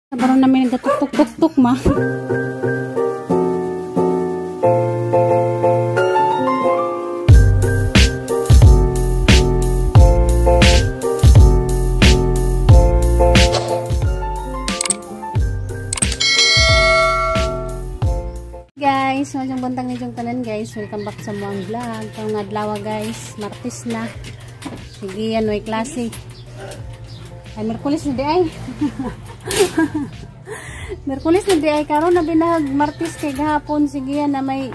Baron namin nagatuk-tuk-tuk-tuk ma. Guys, maayong buntag ninyong tanan guys. Welcome back sa muang vlog. Karong adlaw guys, Martes na. Sige, yan way klase. Ay, Miyerkules na di ay. Miyerkules na di ay karon na binahag Martes kay gahapon. Sige yan na may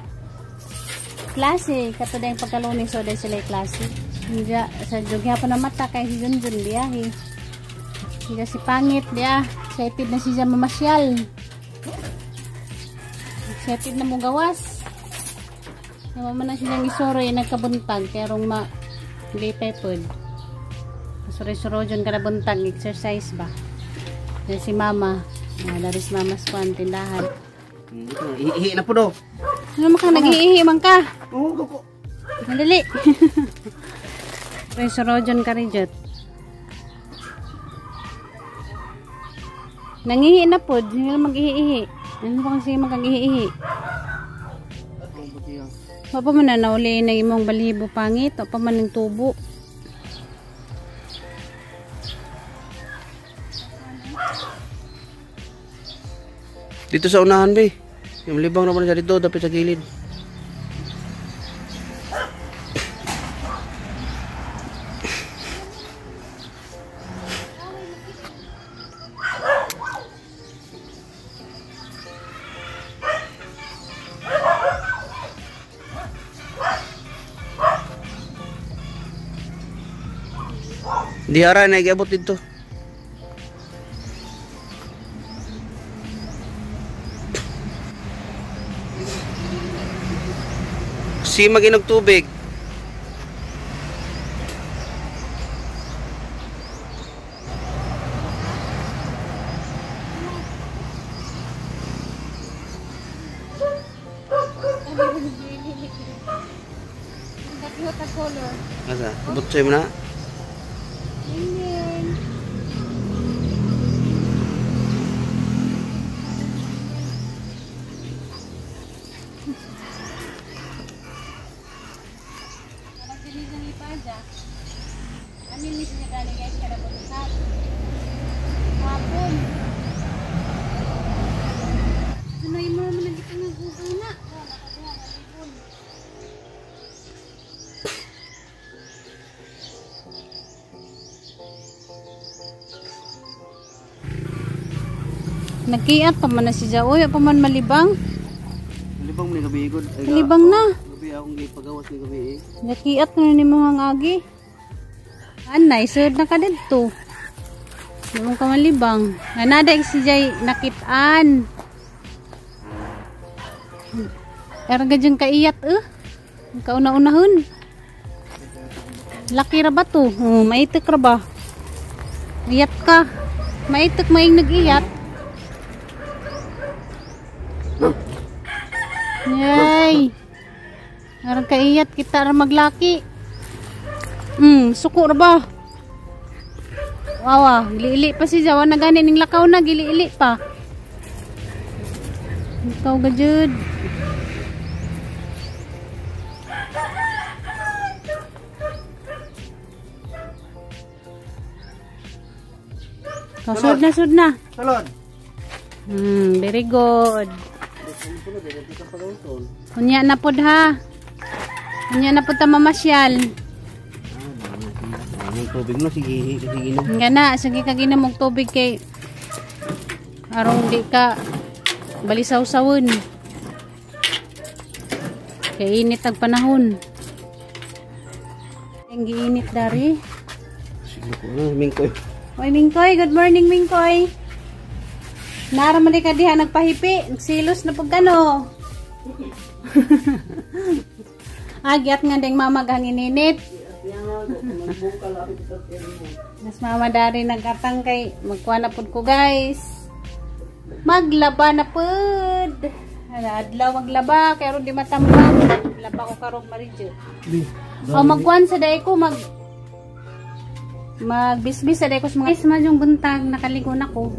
klase. Kato dayong pagkalunes so dahil sila klase. Hindi sa gihapon na mata kay si Junjun biyahe. Hindi si pangit diya. Excited na siya mamasyal. Excited na mo gawas. Naman na siyang isoroy nagkabuntag kerong ma lipay pod. Suro-suro dyan kada buntag exercise ba. Yan si mama. Dari si mama sa kuan tindahan. Iihi na po do. Ano man ka nag-iihi man ka? Oo, ko. Madali. Suro-suro dyan ka rin dyan. Nangihi na pod, hindi na mag-ihi-ihi. Ano ba kasi mag-ihi-ihi? Wa pa man na nauli na imong balibo pangit, wa pa man ng tubo. Dito sa unahan be. Yung libang naman siya dito, dapat sa gilid. Di ara na iabot dito. Si maginog tubig. Asa? Butsoy mo na. Amin ni siya gani guys kada buntag. Hapon. Ano imo man nagito nga gugaw na. Nagkiat pa man na si Jaoy, pa man malibang. Malibang ni gabi gud. Malibang na. Gabi akong gipagawas ni gabi eh. Nakiat na ni mga agi. Anay, sud na ka didto. Di mo ka malibang. Anada si Jay nakitaan. Erga jeng kaiyat eh. Kauna-unahon. Laki ra ba to? Oh, maitik ra ba? Iyat ka. Maitik maing nag-iyat. Yay. Arang kaiyat kita ra maglaki. Suko ra ba? Wawa, giliili pa si Jawa na gani ning lakaw na giliili pa. Ikaw gajud. Sud na, sud na. Salod. Very good. Unya na pod ha. Unya na pod ta mamasyal. Ang tubig no, sige, sige na. Nga na, sige ka ginom og tubig kay arong di ka balisaw-sawon. Kay init ang panahon. Ang giinit dari. Sige ko na, Mingkoy. Oy Mingkoy, good morning Mingkoy. Nara man ka diha nagpahipi, nagsilos na pud kano. Agyat nga ding mama gangininit. Mas mama dari nagatang kay magkuha na pud ko guys. Maglaba na pud. Adlaw maglaba kay aron di matambak. Laba ko karong maridyo. O magkuan sa day ko mag magbisbis sa day ko sa mga isma yung buntag nakaligo na ko.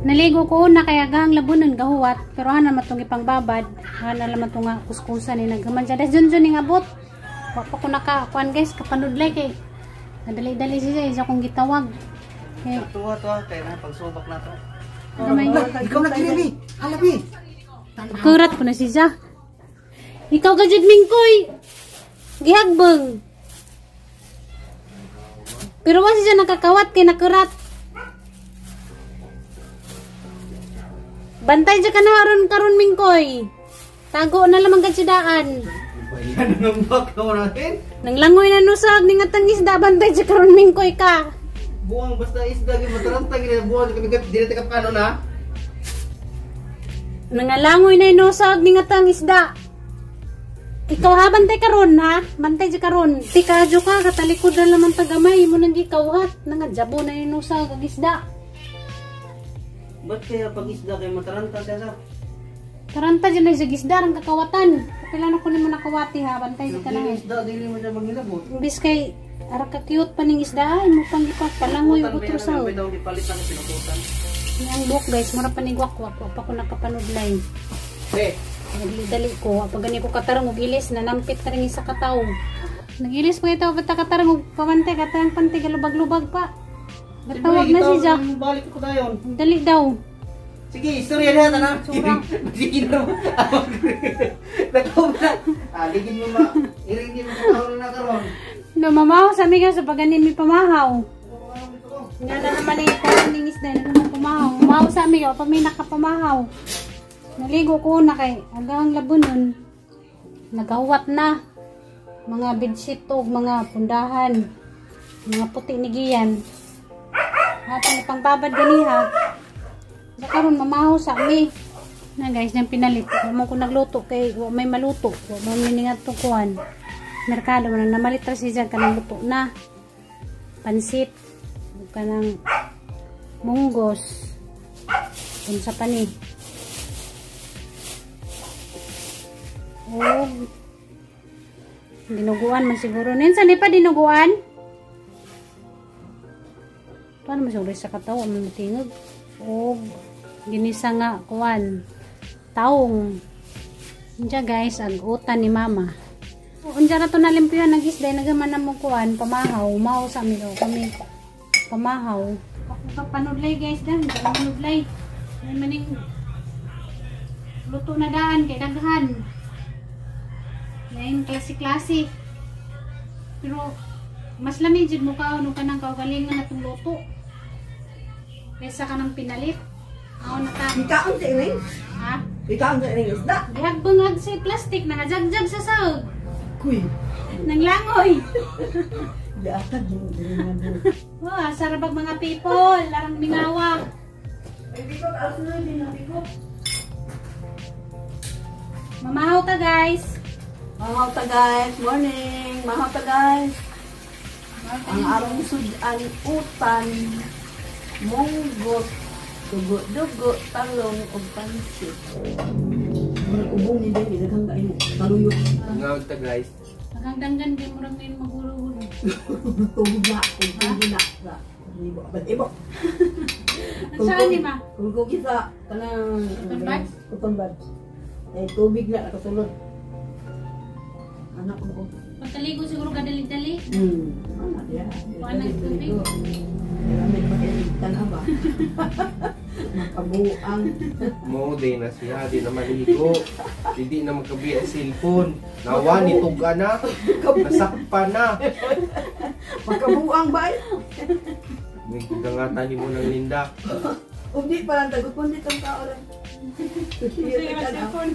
Naligo ko una kaya gahang labunon gahuwat pero hana matong ipangbabad, hana lang matong nga kuskusan ni naghuman siya. Das Junjun ning abot. Wa pa ko naka kuan guys, kapanudlay kay nadali-dali siya isa kong gitawag. Kay Tuwa kay na pagsubak na to. gamay. Ikaw na kini. Halabi. Kurat ko na siya. Ikaw ka jud mingkoy. Gihagbang. Pero wa siya nakakawat kay nakurat. Bantay dyan ka na aron karon mingkoy. Tago na lamang katsidaan. Bayan ng bakaw natin. Nanglangoy na nusag ni nga isda, bantay dyan karon mingkoy ka. Buwang basta isda gyud mataranta gyud buwang kami dili ta kapkano na. Nangalangoy na inusag ni nga isda. Ikaw ha, bantay karon ha. Bantay dyan karon. Tikadyo ka, katalikod na lamang tagamay mo nang gikawhat. Nangadjabo na inusag ag isda. Ba't kaya pag isda kay mataranta siya sa? Taranta dyan na sa isda ang kakawatan. Kailan ko nimo nakawati ha, bantay dyan ka na. Dili isda dili mo siya maghilabot. Imbis kay ara ka cute pa ning isda ay mo pang gipapalangoy og utro sa. Bitaw gipalit na pinukutan. Ang buhok guys, mura pa ni gwak-gwak, wa pa ko nakapanudlay. Eh, Nagdali ko, pag gani ko katarong og ilis, nanampit na rin isa ka tawo. Nagilis pa ito, bata katarong og pamante, katarong pante, galubag-lubag pa. Gatawag na si Jack. Balik ko dayon. Dali daw. Sige, istorya na tanan. Tsura. Sige na. Nakaw na. Ah, ligin mo ma. Iringin mo karon na karon. No, mamahaw sa amiga sa paganin mi pamahaw. Nga na naman eh, kuha ning isda, na naman pamahaw. Mahaw sa amiga, pa may nakapamahaw. Naligo ko na kay agang labunon. Nagahuwat na. Mga bedsheet og mga pundahan. Mga puti ni Gian. Atong ipangbabad ganiha. Sa karon mamahaw sa ami. Na guys, nang pinalit. Wa mo ko nagluto kay wa may maluto. Wa mo miningat to kuan. Merkado man namalit ra siya kanang luto na. Pansit, ug kanang munggos. Unsa pa ni? Og dinuguan man siguro. Ninsa ni pa dinuguan? Paano man siguro sa katawo man matingog? Og ginisa nga kuan taong. Unja guys, ag utan ni mama. Unja ra to nalimpyuhan nag isda nagaman na mo kuan pamahaw, mahaw sa amin kami pamahaw. Ako ka panudlay guys dan, panudlay. May maning luto na daan kay daghan. Lain klase-klase. Pero mas lami jud mo kaon og kanang kaugalingon natong luto. Kaysa kanang pinalit. Aon na ta. Ikaon sa iring? Ha? Ikaon sa iring isda? Gihagbangag sa plastic nangajagjag sa sahog. Kuy. Nanglangoy. Giatag mo diri. Wah, sarabag mga people, larang mingawa. Ay bikot alas 9 na bikot. Mamahaw ta guys. Mahaw ta guys, morning. Mahaw ta guys. Ang arong sudan utan, munggot, dugo-dugo, talong ug pansit. Murag ubong ni dili daghang kayo. Kaluyo. Ngawag ta guys. Nagangdanggan kay murag ngayon maguro-gulo. Tubig na, tubig na. Ibo, ba't ibo? Ang saan ni ma? Kung kita kanang Cotton buds? Cotton buds. Eh tubig na nakasulod. Anak ko. Pagkaligo siguro ka dali-dali. Ano diya? Kuha ng tubig. May pag-ilitan ba? Makabuang. Mo day na siya, di na maligo. Hindi na magkabi ang cellphone. Nawa ni tuga na. Nasakpa na. Makabuang ba? May gangatan ni mo ng Linda. Ugdi pa lang tagot kundi tong tao lang. Sige, cellphone.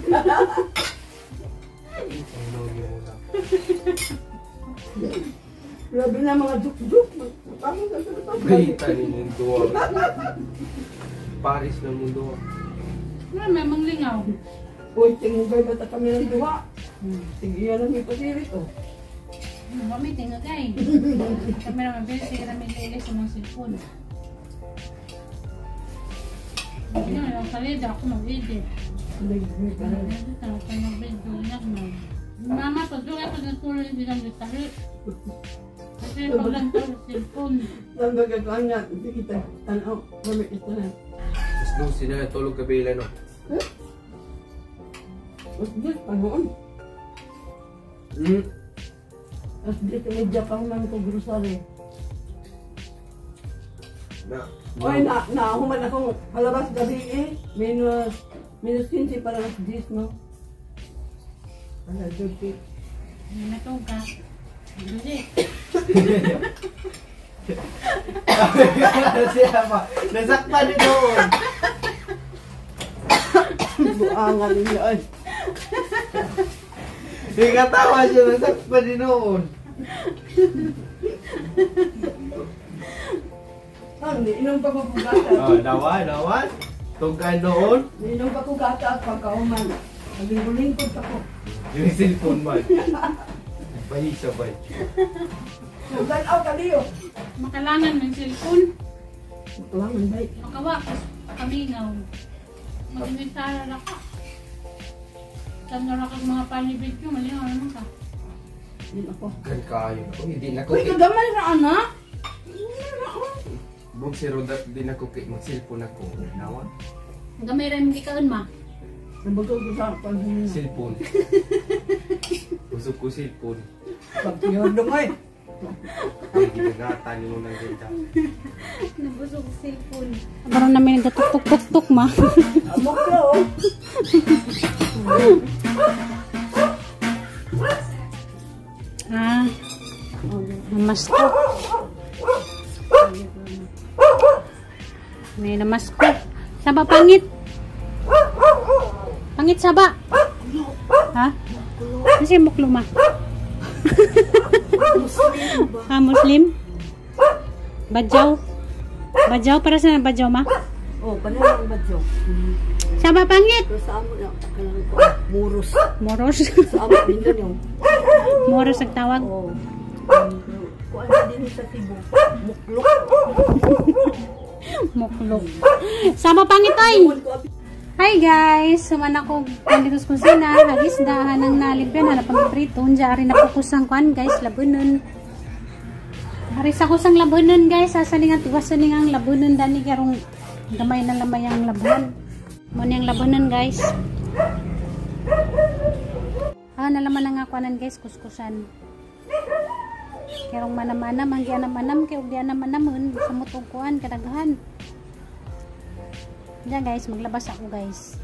Ano ni mo na. Grabe na mga juk-juk. Balita ni mundo. Paris na mundo. Wala, may manglingaw. Uy, tingugay ba ta kami ng duha? Sige, yan ang ipasirit oh. Kami tingagay. Kami naman busy kami lilis sa mga cellphone. Hindi naman yung kalida ako mag-edit. Mama, pag doon ako natulog hindi lang nagtahi. Kasi pag lang sa cellphone. Ang gagawin niya, hindi kita tanaw. Kami ito na. 12 na tulog ka bila no. Alas 10 pa noon. Alas 10:30 pa human ko grocery. Na. Oy, na human akong palabas gabi eh. Minus 15 para alas 10, no? Ano, duty. Natog ka. Hindi. Siya pa. Nasaktan ni doon. Buangan niya ay. Nagkatawa siya, nasaktan ni noon. Ah, inom pa ko gata. Oh, dawan. Tugkan doon. Inom pa ko gata at pagkauman. Nalingkod-lingkod pa ko. Yung cellphone man. Bahi sabay. Nagdanaw kaliyo. Makalangan ng cellphone. Makalangan ba? Makawa, kamingaw. Mag-inventara na ka. Saan na ka mga panibid ko, malingaw naman ka. Din ako. Gan kayo. Uy, hindi na ko. Uy, kagamay na anak. Bug si Rodat, di na ko kay mag-cellphone ako. Nawa? Gamay rin hindi kaon ma. Nabugog ko sa pag Cellphone. Busog ko cellphone. Pagpiyordong ay. Ay, ginagatan mo ng ganda. Nabusog cellphone. Parang namin nagkatuk-tuk-tuk ma. Amok ka oh. Ah, namasko. May namasko. Saba pangit. Pangit saba. Ha? Kasi muklo ma. Ha, Muslim? Badyaw? Badyaw? Para sa badyaw ma? Oh, paano ang badyo? Saba pangit. Pero sa amo na, kanang ko, muros. Moros. Sa amo, din yung. Moros ang tawag. Oh. Kuan din sa Cebu. Muklok. Muklok. Sama pangit ay. Hi guys! Suman ako dito sa kusina. Hagis dahan ang nalipyan. Hanap ang prito. Unja ari na pukusang kuan guys. Labunon. Ari sa kusang labunon guys. Sasalingan tiwasan ang labunon. Dani karong gamay na lamay ang labunon. Mo niyang labunon guys. Ah, nalaman na nga kuanan guys. Kuskusan. Kerong manam-manam. Ang gianam-anam. Kaya og dianam-anamon. Samot og kuan. Kadaghan. Diyan guys, maglabas ako guys.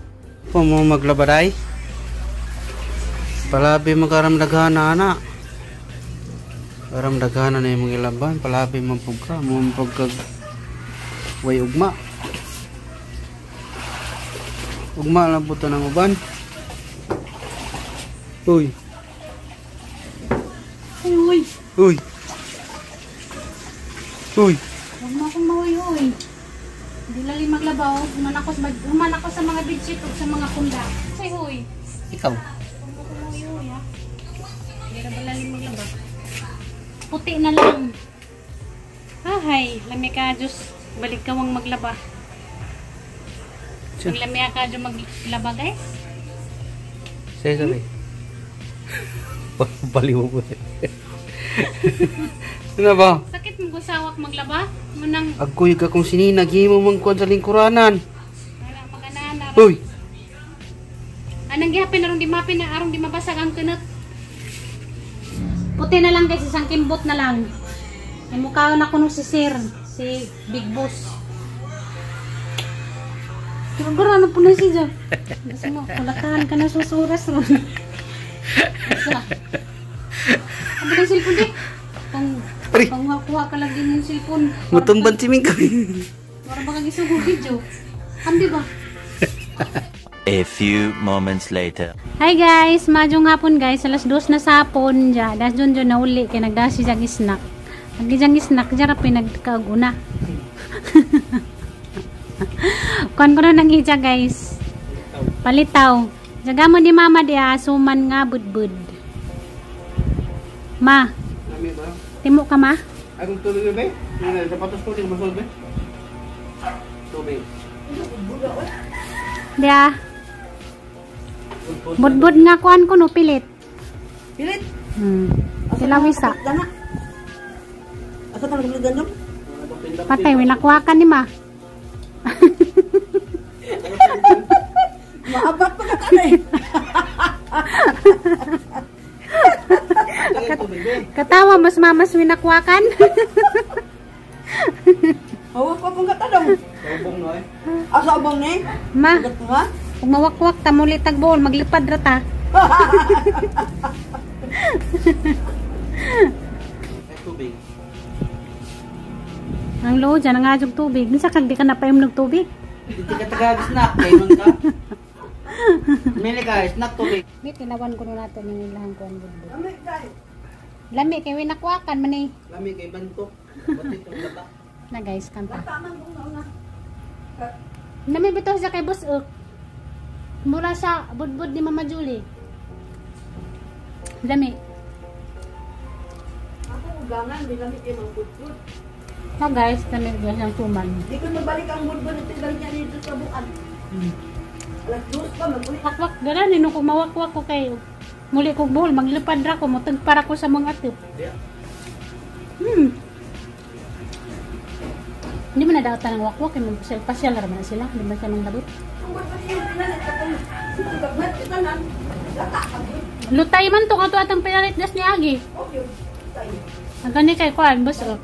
Po mo maglabaday. Palabi magaram daghana ana. Aram daghana na imong ilaban, palabi man pug ka, mo pug kag way ugma. Ugma lang po to ng uban. Uy. Ay, uy. Uy. Uy. Huwag mo akong maway, uy. Hindi lali maglabaw. Human ako sa mga bedsheet o sa mga kunda. Say, uy. Ikaw. Huwag mo akong maway, uy, ha. Hindi na ba lali maglaba? Puti na lang. Ahay, lami ka, Diyos. Balik ka wang maglaba. Siya. Lami ka, Diyos, maglaba, guys. Say, sabi. Baliw po. Ano ba? Sakit mo gusawak maglaba? Munang, Agkuy ka kung sinina, gihimo mong kuwan sa lingkuranan. wala maganana. Uy! Anang gihapin arong di mapin na arong di mabasag ang kunot. Puti na lang guys, isang kimbot na lang. Ay mukha na kuno si Sir, si Big Boss. Pero bro, ano po na siya? Gusto mo, kulakahan ka na susuras ron. Asa? Ano ba yung cellphone di? Pang, pangkuha ka lang din yung cellphone. Mutumban si Mingko. Para baka gisugo video. Hamdi ba? A few moments later. Hi guys, madyong hapon guys, alas 2 na sa hapon dya. Das dun dyan nauli kay nagdasi diyang snack. Agi diyang snack dya rapi nagkauguna. Kuan ko na nang hija guys. Palitaw. Jaga mo ni mama diya suman nga budbud. Ma, timo ka ma? Akong tubig be? Sapatos ko di ko masulod be. Tubig. Diya. Budbud nga kuan ko no pilit. Pilit. Sila wisa. Dana. Asa ka naglugan dong? Patay, winakuha ka ni ma. Maabat pa ka tanay. Tagay tubig eh. Katawa mas mamas winakwakan. Hawak pa pong katanong. Ubong no eh. Asa ubong ni? Ma, Ugat nga? kung mawakwak ta muli tagbool, maglipad ra ta. Ay tubig. Ang loo dyan, ang ajog tubig. Minsan kag di ka napainom ng tubig. Hindi ka tagag snack kay man ka. Mili ka snack tubig. May tinawan ko na nato ng ilahang kuan budbud. Lami kay. Lami kay winakwakan man eh. Lami kay bantok. Batit ang laba. Na guys, kanta. Tama kong nauna. Nami bitaw siya kay Boss Uk. Mura sa budbud ni Mama Julie. Lami. Ako ugangan, di lami kay mang budbud. Na guys, lami guys ang tuman. Di ko mabalik ang budbud at balik niya dito sa bukan. Alas 2 pa mag-uli. Wakwak gala nino ko mawakwak ko kay muli kog buhol maglipad ra ko motag para ko sa mga atip. Yeah. Hindi man na dapat ng wakwak kay magpasyal pasyal ra man na sila, hindi man siya manglabot. Ang budbud yung pinalit katong gagmat kitanan. Lata ka gyud. Lutay man to kato atang pinalit das ni Agi. Okay. Tayo. Ang gani kay kuan boss oh.